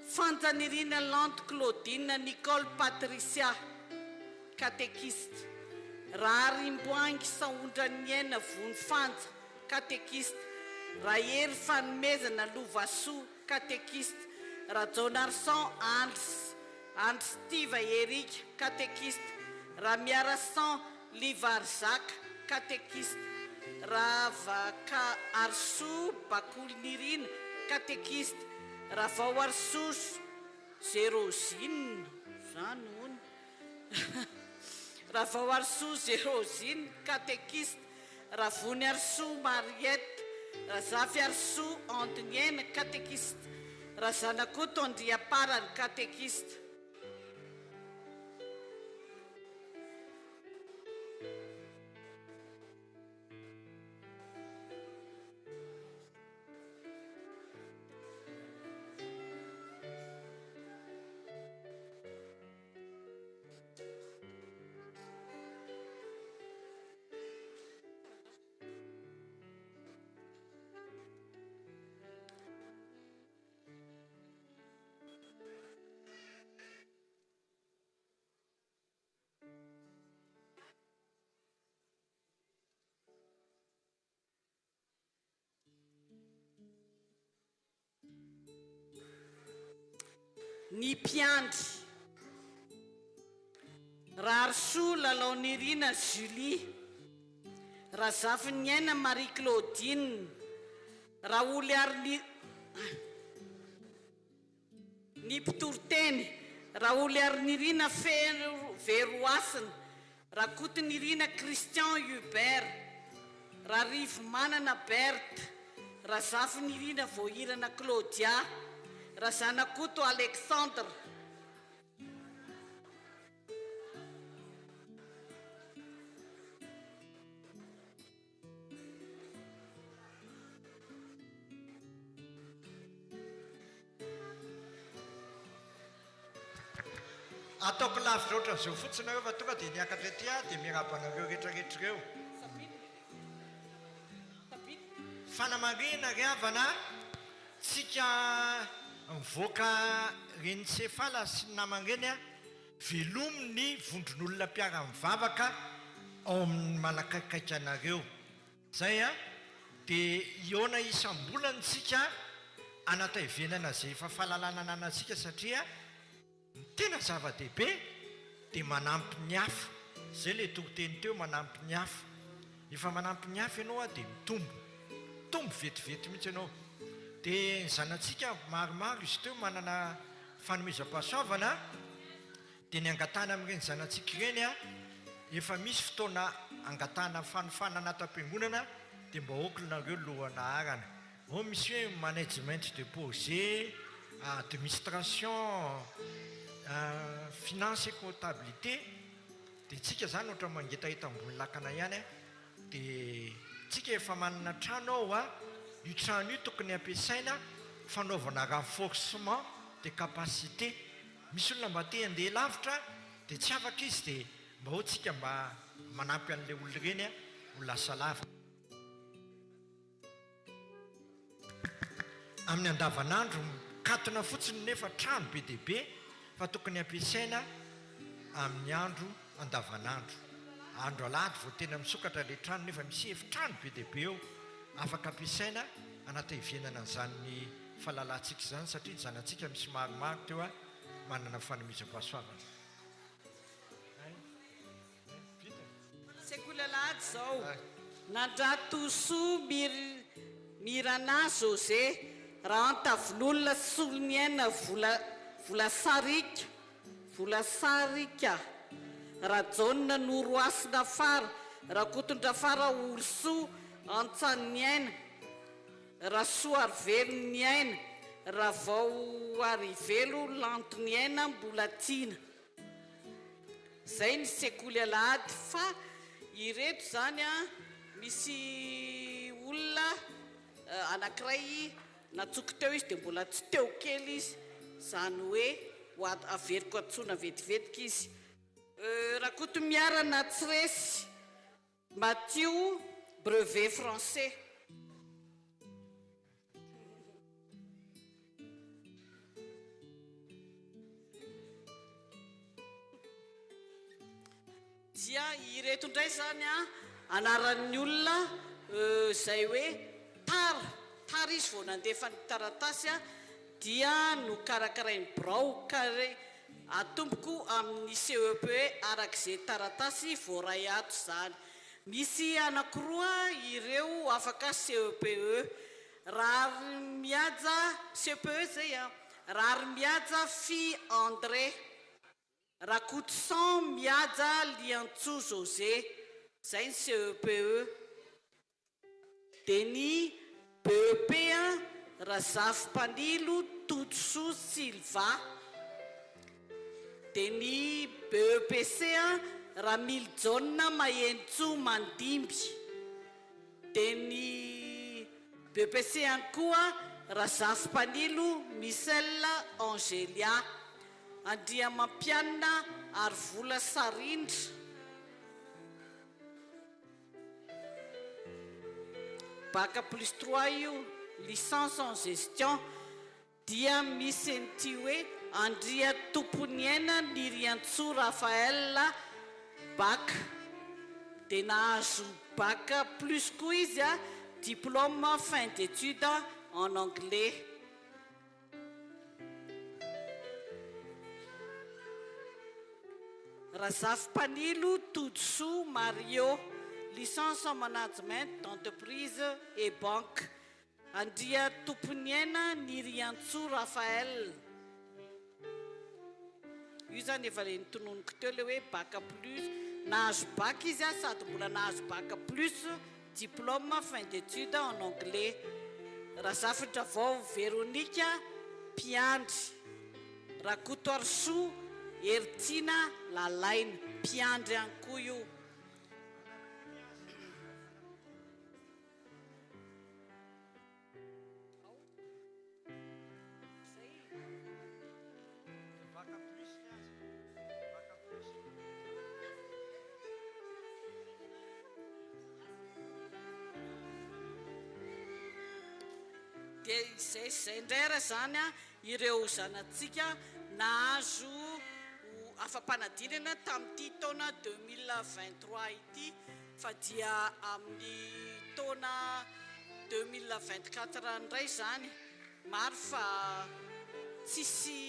Fanjanirina Lanto Claudine Nicole Patricia, katekista, Raharimboahangy Sahondraniaina Vonifanja, katekista, Rahery Fanomezana Lovasoa, katekista, Rajaonarison Andry Andry Stiva Eric, katekista, Ramiarason Livarizaka, katekista, Ravakaarisoa Bakolinirina, katekista, Ravaoarisoa Zerozine, zany hono, Ravaoarisoa Zerozine, katekista, Ravoniarisoa Mariette, Razafiarisoa Andiniaina, katekista, Razanakoto Andriamparany, katekista. Ny mpiandry. Raharisoa Lalaonirina Julie. Razafiniaina Marie Claudine. Raholiariniry. Ny mpitoriteny, Raholiarinirina Feno Verohasina, Rakotonirina Christian Hubert, Rarivomanana Berthe, Razafinirina Voahirana Claudia, Razanakoto Alexandre. Ataoko lavitra ohatran'izao fotsiny nareo fa tonga dia niakatra ety aho dia miarahaba anareo rehetra rehetra ireo. Fanamarihana ry havana a, tsika mivoaka reny Sefala sy ny namany ireny a, Velomy ny vondron'olona mpiara-mivavaka ao amin'ny manakaikaiky anareo. Izay an, dia hihaona isam-bolana isika hanataivenana izay efa fahalalana ananantsika satria ny tena zava-dehibe dia manampy ny hafa. Izay ilay toriteny teo, manampy ny hafa. Rehefa manampy ny hafa ianao dia mitombo. Mitombo vetivety mihitsy ianao. Dia ny zanatsika maromaro izy teo manana fanomezam-pahasoavana dia ny angatahana amin'ireny zanatsika ireny efa misy fotoana angatahana fanofanana ato am-piangonana dia mba aoka nareo lohalaharana. Ao misy hoe management de projet, administration, finance et comptabilité dia tsika izany ohatran'ny mangetaheta ambony lakana ihany Dia tsika efa manana trano ao a, io trano io tokony ampiasaina fanaovana renforcement de capacité, misy olona mba te handeha lavitra dia tsy afaka izy dia mba ao tsika mba manampy an'ilay olona ireny ho lasa lavitra. Amin'ny andavanandro mikatona fotsiny nefa trano be dia be fa tokony ampiasaina amin'ny andro andavanandro. Andro alahady vao tena misokatra ilay trano nefa misy efitrano be dia be eo afaka ampiasaina hanatevenana an'izany fahalalantsika izany satria ny zanatsika misy maromaro teo manana fanomezam-pahasoavana. Sekoly alahady izao. Nandratosoa Mirana José, Rahantavolola Soloniaina Vola Volasarika Volasarika, Rajaona Norohasina Fara, Rakotondrafara Holisoa Antsaniaina, Rasoarivelo Niaina, Ravaoarivelo Lantoniaina Mbolatiana. Zay ny sekoly alahady fa ireto zany an misy olona anakiray natsoko teo izy dia mbola tsy teo kely izy zany hoe ho averiko antsoina vetivetika izy. Rakotomiarana Tsiresy Matio brevet français. Dia ireto indray izany an, anaran'ny olona izay hoe tara, tara izy vao nandefa ny taratasy an, dia nokarakarain'ny birao ka Atomboko amin'ny CEPE araka izay taratasy voaray ato izany. Misy anankiroa ireo afaka CEPE. Raharimihaja, CEPE izay an, Raharimihaja Fy André, Rakotoson Mihaja Liantsoa José, izay ny CEPE. Dia ny BEP Razafimpanilo Todisoa Silva. Dia ny BEPC Ramilijaona Mahenintsoa Mandimby. Dia ny BEPC ihany koa Razafimpanilo Michel Angelia. Andriamampianina Harivola Sarindra. Bac plus trois io, licence en gestion, dia misy an'ity hoe Andriatomponiaina Niriantsoa Raphaël, bac, dia nahazo bac plus koa izy, diplôme fin d'études en anglais. Razafimpanilo Todisoa Mario, licence en management d'entreprise et banque. Andriatomponiaina Niriantsoa Raphaël. Io izany efa ilay notononiko teo ilay hoe bac plus, nahazo bac izy an, sady mbola nahazo bac plus diplôme fin d'études en anglais. Razafindravao Véronique, mpiandry. Rakotoarisoa Heritiana Lalaina, mpiandry ihany koa io. Dia izay sy izay indray ary izany ireo zanatsika nahazo afa-panadinana tamin'ity taona 2023 ity. Fa dia amin'ny taona 2024 indray izany, maro fa tsisy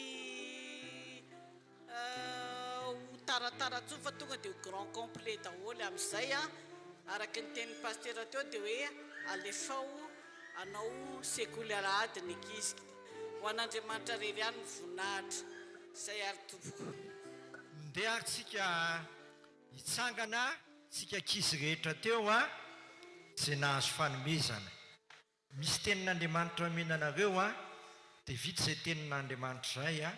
ho taratara intsony fa tonga dia ho grand complet daholo amin'izay an! Araka ny tenin'ny Pasitera teo dia hoe alefao hanao sekoly alahady ny ankizy. Ho an'Andriamanitra irery ihany ny voninahitra. Izay ary tompoko. Ndeha ary tsika Hitsangana tsika ankizy rehetra teo a, ze nahazo fanomezana. Misy tenin'Andriamanitra omena anareo a, de vita zay tenin'Andriamanitra zay a,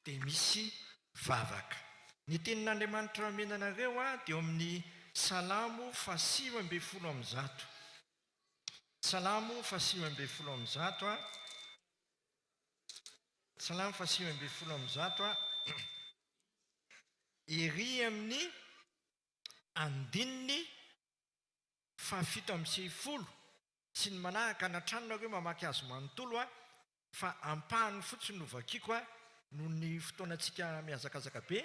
de misy vavaka. Ny tenin'Andriamanitra omena anareo a, de eo amin'ny Salamo faha-119. Salamo faha-119 a, Salamo faha-119 a. Ery amin'ny andininy faha-97 sy ny manaraka, any an-trano nareo mamaky azy manontolo a, fa ampahany fotsiny no vakiako a, noho ny fotoanantsika mihazakazaka be,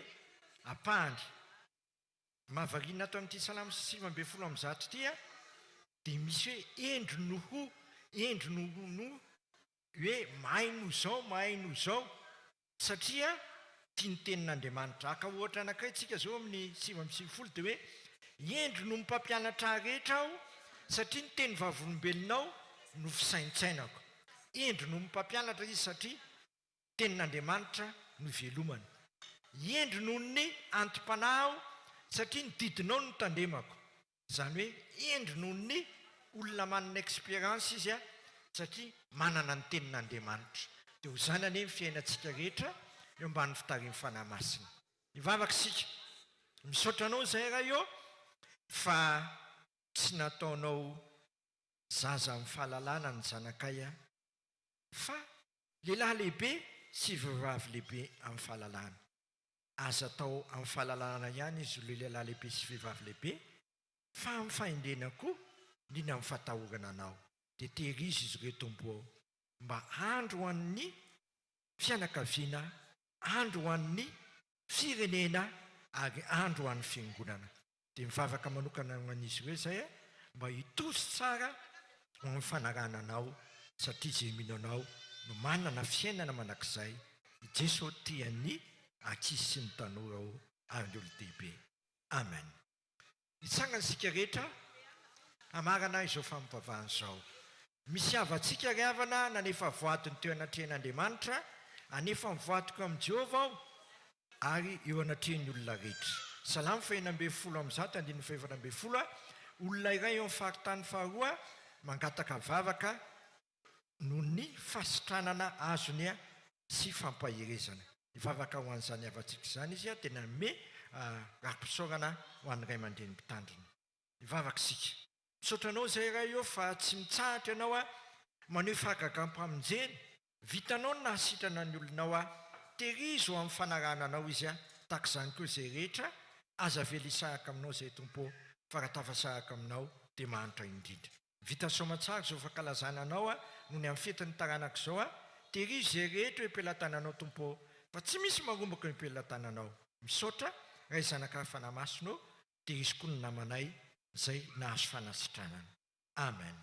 ampahany. Mahavariana ato amin'ity Salamo 119 ity a, dia misy hoe hendry noho, hendry noho noho, hoe mahay noho izao, mahay noho izao. Satria tia ny tenin'Andriamanitra. Haka ohatra anankiray tsika izao amin'ny 99 dia hoe, Hendry noho ny mpampianatra ahy rehetra aho, satria ny teny vavolombelonao no fisaintsainako. Hendry noho ny mpampianatra izy satria tenin'Andriamanitra no ivelomany. Hendry noho ny anti-panahy aho, satria ny didinao no tandremako. Izany hoe hendry noho ny olona manana expérience izy satria manana ny tenin'Andriamanitra. Dia ho izany anie ny fiainantsika rehetra eo ambanin'ny fitarihin'ny Fanahy Masina. Hivavaka isika. Misaotra Anao izahay Ray ô fa tsy nataonao zaza amin'ny fahalalana ny zanakay fa lehilahy lehibe sy vehivavy lehibe amin'ny fahalalana. Aza atao amin'ny fahalalana ihany izy ireo lehilahy lehibe sy vehivavy lehibe, fa amin'ny fahendrena koa, indrindra amin'ny fahatahorana Anao. Dia tehirizo izy ireo, Tompo ô, mba andro ho an'ny fianakaviana, andro ho an'ny firenena, ary andro ho an'ny Fiangonana. Dia mivavaka manokana ho an'izy ireo izay mba hitovy tsara ho amin'ny fanarahana Anao satria izay mino Anao no manana fiainana mandrakizay, i Jeso tia ny ankizy sy ny tanora ô ary ny olon-dehibe. Amen. Hitsangana isika rehetra hamarana izao fampivavahana izao. Misy havantsika ry havana nanefa voadiny teo anatrehan'Andriamanitra, anefa mivoadiko amin'i Jehovah aho, ary eo anatrehan'ny olona rehetra. Salamo faha-116 andininy faha-14 Olona iray eo amin'ny faritany faharoa mangataka vavaka noho ny fahasitranana azony sy fampaherezana. Nivavaka ho an'izany havantsika izany izy dia nanome rakim-pisaorana ho an'ny ray aman-dreny mpitandrina. Hivavaka isika. Misaotra anao izay Ray ô fa tsy mitsahatra ianao a maneho fahagagam-pamonjena, vitanao ny nahasitrana ny olonao a, tehirizo amin'ny fanarahana anao izy a, tahaka izany koa izay rehetra, aza avela hisaraka aminao izay Tompo ô, fa raha tafasaraka aminao dia mahantra indrindra. Vita soamatsara izao fankalazana anao a, noho ny amin'ny fetin'ny taranaka izao a, tehirizo izay rehetra eo am-pelatananao Tompo ô, fa tsy misy marombaka eo am-pelatananao. Misaotra Ray Zanaka ary Fanahy Masina ô, dia izy koa no namanay izay nahazo fanasitranana. Amen.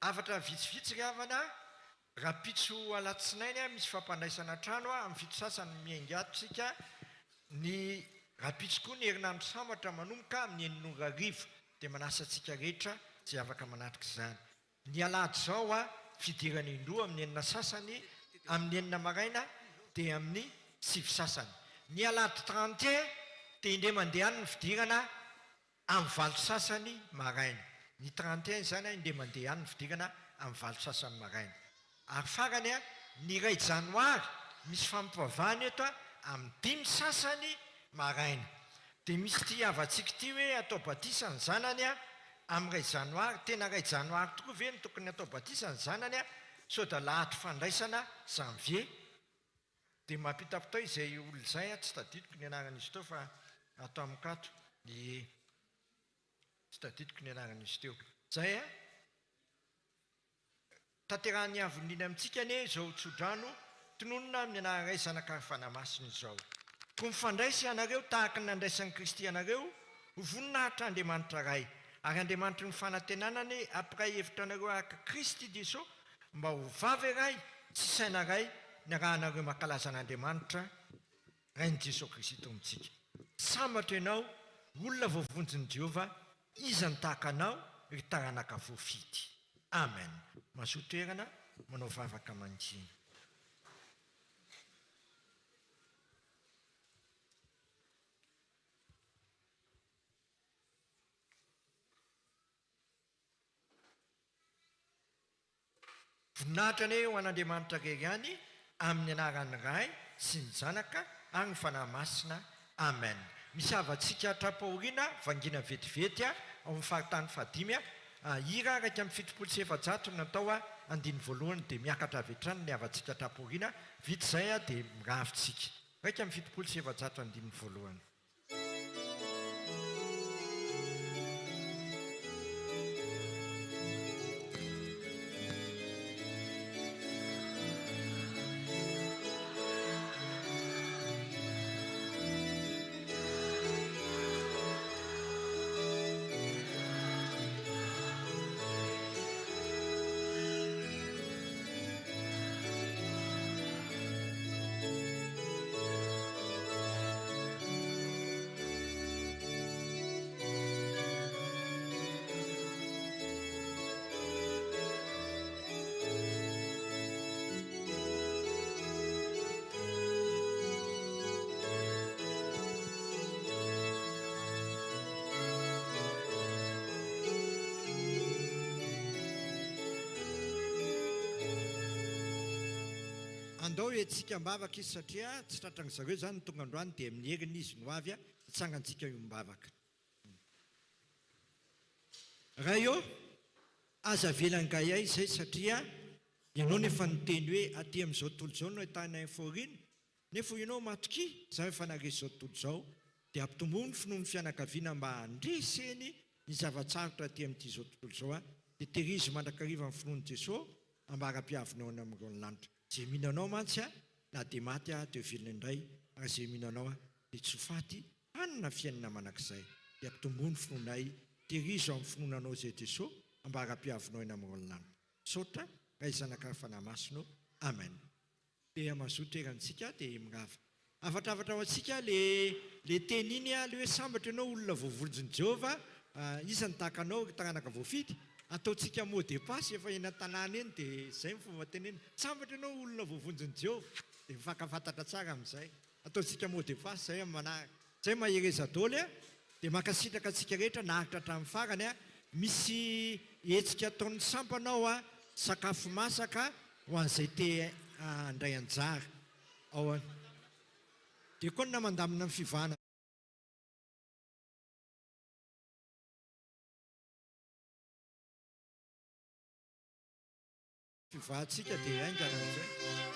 Hafatra vitsivitsy ry havana, rahampitso alatsinainy misy fampandraisana trano amin'ny 7 sasany miainga ato tsika, ny rahampitso koa ny herinandro sambatra manomboka amin'ny 6 ora hariva dia manasa antsika rehetra izay afaka manatrika izany. Ny alahady izao fidirana indroa amin'ny enina sasany, amin'ny enina maraina dia amin'ny sivy sasany. Ny alahady 31 dia indray mandeha any ny fidirana Amin'ny valo sasany maraina. Ny 31 izany an, indray mandeha ihany ny fidirana amin'ny valo sasany maraina. Ary farany an, ny iray janoary misy fampivavahana eto an, amin'ny dimy sasany maraina. Dia misy ity havantsika ity hoe atao batisa ny zanany an, amin'ny iray janoary. Tena iray janoary tokoa ve no tokony atao batisa ny zanany an, sao da lahady fandraisana janvier? Dia mampitapitao izay olona izay an, tsy tadidiko ny anaran'izy teo fa ato amiko ato, ie, tsy tadidiko ny anaran'izy teo. Izay an, tanterahan'ny Avo Indrindra amintsika anie izao tsodrano tononina amin'ny anaran'ny Ray, Zanaka ary Fanahy Masina izao. Koa mifandraisa ianareo tahaka ny nandraisan'i Kristy anareo ho voninahitr'Andriamanitra Ray. Ary Andriamanitry ny fanantenana anie hampiray hevitra anareo araka Kristy Jesoa Mba ho vava iray sy saina iray niarahanareo mankalaza an'Andriamanitra Rain'i Jesoa Kristy Tompontsika. Sambatra ianao, olona voavonjin'i Jehovah, iza no tahaka anao, ry taranaka voafidy. Amen. Mazoa toerana, manao vavaka mangina. Voninahitra anie ho an'Andriamanitra irery ihany amin'ny anaran'ny Ray sy ny Zanaka ary ny Fanahy Masina Amen. Misy havantsika tra-pahoriana vangiana vetivety ao amin'ny faritany fahadimy hira 471 no natao andininy voalohany dia miakatra avy hatrany ny havantsika tra-pahoriana vita izay dia miravy tsika 471 andininy voalohany. Andao hetsika am-bavaka izy satria tsy tratran'ny zareo izany ny tonga androany dia amin'ny heriny izy no avy hitsangantsika iombavaka. Ray ô, aza avela angaihay izay satria Ianao no efa niteny hoe aty amin'izao tontolo izao no ahitana info-rina nefa hoy Ianao matokia izaho efa naharesy izao tontolo izao dia ampitomboy ny finoan'ny fianakaviana mba handreseny ny zava-tsarotra aty amin'ity izao tontolo izao dia tehirizo mandrakariva ny finoan'i Jesoa ambara-pihavinao any amin'ireo ny lanitra. Izay mino Anao mantsy na dia maty aho dia ho velona indray ary izay mino Anao dia tsy ho faty hanana fiainana mandrakizay. Dia ampitomboy ny finoanay, tehirizo amin'ny finoana Anao izay Jesoa ambara-pihavinao eny amin'ireo ny lanitra. Misaotra Ray Zanaka ary Fanahy Masina ô. Amen. Dia mazoto erantsika dia mirava. Hafatrafatra ho antsika le le teny iny a, le hoe sambatra ianao olona voavonjin'i Jehovah, iza no tahaka anao ry taranaka voafidy? Ataontsika mot de passe efa eny an-tanàna eny dia izay ny fomba tenenina, sambatra ianao olona voavonjin'i Jehovah, dia mifankafantatra tsara amin'izay. Ataontsika mot de passe izay amin'ny manaraka. Zay mahereza dôly a! Dia mankasitraka antsika rehetra naharitra hatramin'ny farany a! Misy hetsika ataon'ny sampana ao a! Sakafo masaka ho an'izay te handray anjara ao an! Dia koa ny mandamina ny fivahana. Fivahantsika dia haingana amin'izay.